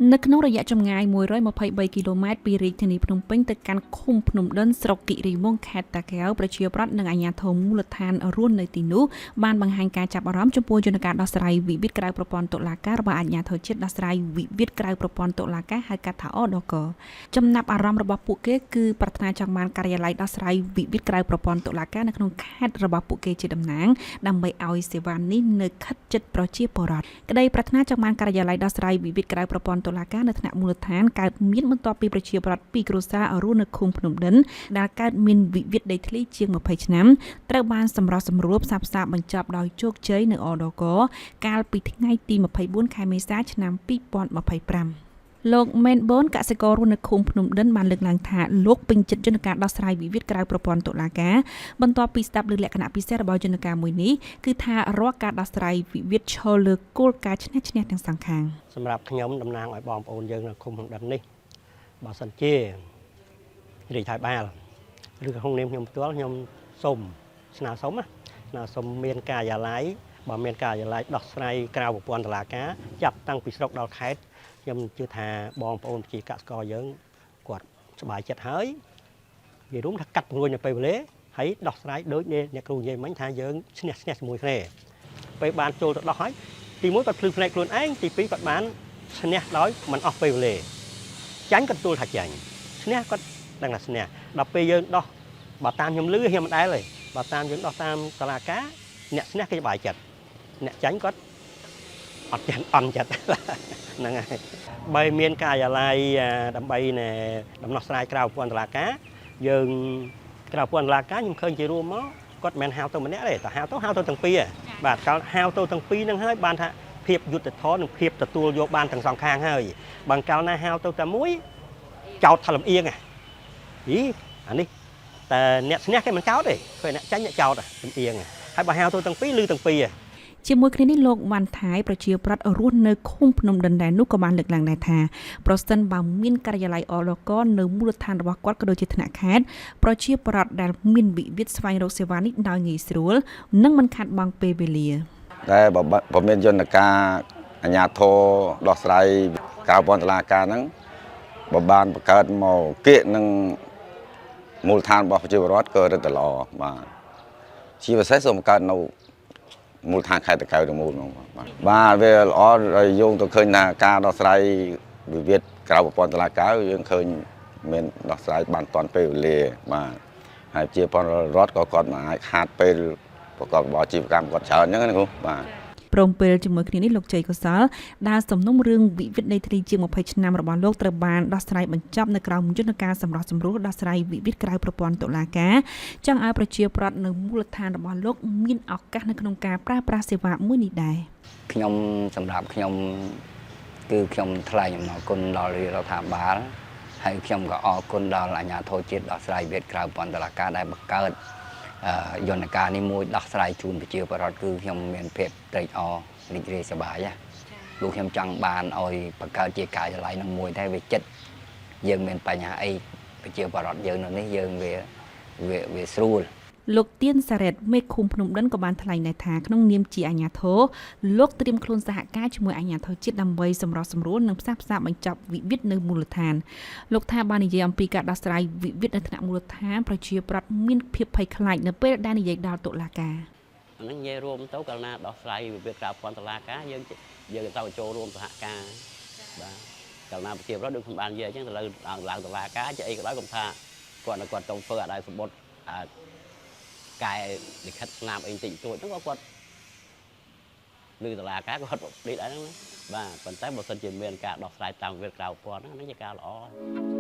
នៅក្នុងរយៈចម្ងាយ123គីឡូម៉ែត្រពីរាជធានីភ្នំពេញទៅកាន់ឃុំភ្នំដិនស្រុកគិរីវង្សខេត្តតាកែវប្រជាប្រដ្ឋនិងអាជ្ញាធរមូលដ្ឋានរស់នៅទីនោះបានបង្ហាញការចាប់អារម្មណ៍ចំពោះយន្តការដោះស្រាយវិវាទក្រៅប្រព័ន្ធតុលាការរបស់អាជ្ញាធរជាតិដោះស្រាយវិវាទក្រៅប្រព័ន្ធតុលាការហៅកាត់ថាអដកចំណាប់អារម្មណ៍របស់ពួកគេគឺប្រាថ្នាចង់បានការិយាល័យដោះស្រាយវិវាទក្រៅប្រព័ន្ធតុលាការនៅក្នុងខេត្តរបស់ពួកគេជាតំណាងដើម្បីឲ្យសេវានេះនៅខិតជិតប្រជាពលរដ្ឋក្តីប្រាថ្នាចង់បានការិយាល័យដោះស្រាយវិវាទក្រៅប្រព័ន្ធតុលាការនៅថ្នាក់មូលដ្ឋានកើតមានបន្ទាប់ពីប្រជាពលរដ្ឋពីរគ្រួសាររស់នៅឃុំភ្នំដិនដែលកើតមានវិវាទដីធ្លីជាង20ឆ្នាំត្រូវបានសម្រុះសម្រួលផ្សះផ្សាបញ្ចប់ដោយជោគជ័យនៅអដកកាលពីថ្ងៃទី24ខែមេសាឆ្នាំ2025លោកមែនបូនកសិកររស់នៅឃុំភ្នំដិនបានលើកឡើងថាលោកពេញចិត្តយន្តការដោះស្រាយវិវាទក្រៅប្រព័ន្ធតុលាការបន្ទាប់ពីស្ដាប់លើលក្ខណៈពិសេសរបស់យន្តការមួយនេះគឺថារាល់ការដោះស្រាយវិវាទឈរលើគោលការណ៍ឈ្នះឈ្នះទាំងសងខាង សម្រាប់ខ្ញុំតំណាងឲ្យបងប្អូនយើងនៅឃុំភ្នំដិននេះបើសិនជារាជរដ្ឋាភិបាលឬក៏ក្នុងនាមខ្ញុំផ្ទាល់ខ្ញុំសូមស្នើសុំណាស្នើសុំមានការិយាល័យបើមានការិយាល័យដោះស្រាយក្រៅប្រព័ន្ធតុលាការចាប់តាំងពីស្រុកដល់ខេត្តខ្ញុំជឿថាបងប្អូនប្រជាកសិករយើងគាត់សប្បាយចិត្តហើយនិយាយរួមថាកាត់ព្រួយនៅពេលវេលាហើយដោះស្រាយដូចអ្នកគ្រូនិយាយមិញថាយើងឈ្នះឈ្នះជាមួយគ្នាពេលបានចូលទៅដោះហើយទីមួយគាត់ភ្លឺភ្នែកខ្លួនឯងទីពីរគាត់បានឈ្នះដោយមិនអស់ពេលវេលាចាញ់គាត់ទទួលថាចាញ់ឈ្នះគាត់ដឹងថាឈ្នះដល់ពេលយើងដោះបើតាមខ្ញុំលឺខ្ញុំមិនដែលទេបើតាមយើងដោះតាមតុលាការអ្នកឈ្នះគេសប្បាយចិត្តអ្នកចាញ់គាត់អត់ចិត្តអន់ចិត្ត ហ្នឹងហើយបើមានការិយាល័យដើម្បីដំណោះស្រាយក្រៅប្រព័ន្ធតុលាការយើងក្រៅប្រព័ន្ធតុលាការខ្ញុំឃើញជារួមមកគាត់មិនមែនហៅទៅម្នាក់ទេតែហៅទៅហៅទៅទាំងពីរបាទកាលហៅទៅទាំងពីរហ្នឹងហើយបានថាភាពយុត្តិធម៌និងភាពទទួលយកបានទាំងសងខាងហើយបើកាលណាហៅទៅតែមួយចោតថាលំអៀងហ៎អីអានេះតែអ្នកឈ្នះគេមិនចោតទេឃើញអ្នកចាញ់អ្នកចោតលំអៀងហើយបើហៅទៅទាំងពីរឬទាំងពីរ ជាមួយគ្នានេះលោកវ៉ាន់ថៃប្រជាប្រដ្ឋរស់នៅឃុំភ្នំដិនដែរនោះក៏បានលើកឡើងដែរថាប្រសិនបើមានការិយាល័យអលកនៅមូលដ្ឋានរបស់គាត់ក៏ដូចជាថ្នាក់ខេត្តប្រជាប្រដ្ឋដែលមានវិវាទស្វែងរកសេវានេះដោយងាយស្រួលនិងមិនខាតបង់ពេលវេលា តែបើបើមានយន្តការអាជ្ញាធរដោះស្រាយក្រៅប្រព័ន្ធតុលាការហ្នឹងបើបានបង្កើតមកគៀកនឹងមូលដ្ឋានរបស់ប្រជាពលរដ្ឋក៏រឹតតែល្អបាទជាពិសេសសូមបង្កើតនៅមូលដ្ឋានខេត្តតាកែវទាំងមូលហ្មងបាទបាទវាល្អហើយយោងទៅឃើញថាការដោះស្រាយវិវាទក្រៅប្រព័ន្ធតុលាការយើងឃើញមានដោះស្រាយបានទាន់ពេលវេលាបាទហើយជាពលរដ្ឋក៏គាត់មិនអាចខាតពេលប្រកបរបរអាជីវកម្មគាត់ច្រើនអញ្ចឹងណាគ្រូបាទ ព្រមពេលជាមួយគ្នានេះលោកជ័យកុសលដែលសំណុំរឿងវិវាទដីធ្លីជាង20ឆ្នាំរបស់លោកត្រូវបានដោះស្រាយបញ្ចប់នៅក្រោមយន្តការសម្រុះសម្រួលដោះស្រាយវិវាទក្រៅប្រព័ន្ធតុលាការចង់ឲ្យប្រជាប្រដ្ឋនៅមូលដ្ឋានរបស់លោកមានឱកាសនៅក្នុងការប្រើប្រាស់សេវាមួយនេះដែរ ខ្ញុំសម្រាប់ខ្ញុំគឺខ្ញុំថ្លែងអំណរគុណដល់រាជរដ្ឋាភិបាលហើយខ្ញុំក៏អរគុណដល់អាជ្ញាធរជាតិដោះស្រាយវិវាទក្រៅប្រព័ន្ធតុលាការដែលបង្កើតអឺយន្តការនេះមួយដោះស្រាយជូនប្រជាពលរដ្ឋគឺខ្ញុំមានភាពត្រេកអររីករាយសប្បាយណាលោកខ្ញុំចង់បានឲ្យបង្កើតជាការិយាល័យនឹងមួយតែវាចិត្តយើងមានបញ្ហាអីប្រជាពលរដ្ឋយើងនៅនេះយើងវាវាវាស្រួល លោកទៀនសារ៉េតមេឃុំភ្នំដិនក៏បានថ្លែងដែរថាក្នុងនាមជាអាជ្ញាធរលោកត្រៀមខ្លួនសហការជាមួយអាជ្ញាធរជាតិដើម្បីសម្រុះសម្រួលនិងផ្សះផ្សាបញ្ចប់វិវាទនៅមូលដ្ឋានលោកថាបាននិយាយអំពីការដោះស្រាយវិវាទនៅថ្នាក់មូលដ្ឋានប្រជាប្រដ្ឋមានភាពភ័យខ្លាចនៅពេលដែលនិយាយដល់តុលាការ អាហ្នឹងនិយាយរួមទៅកាលណាដោះស្រាយវិវាទក្រៅប្រព័ន្ធតុលាការយើងយើងទៅចូលរួមសហការបាទកាលណាប្រជាពលរដ្ឋដូចខ្ញុំបាននិយាយអញ្ចឹងទៅលើឡើងឡើងតុលាការជាអីក៏ដោយកុំថាគាត់នៅគាត់ទៅធ្វើអាដៃសម្បត្តិអាកែលិខិតស្នាមអីបន្តិចបន្តួចហ្នឹងក៏គាត់ឬតុលាការគាត់ដេកដែរហ្នឹងណាបាទប៉ុន្តែបើសិនជាមានការដោះស្រាយតាមវិវាទក្រៅប្រព័ន្ធហ្នឹងអាហ្នឹងជាការល្អ។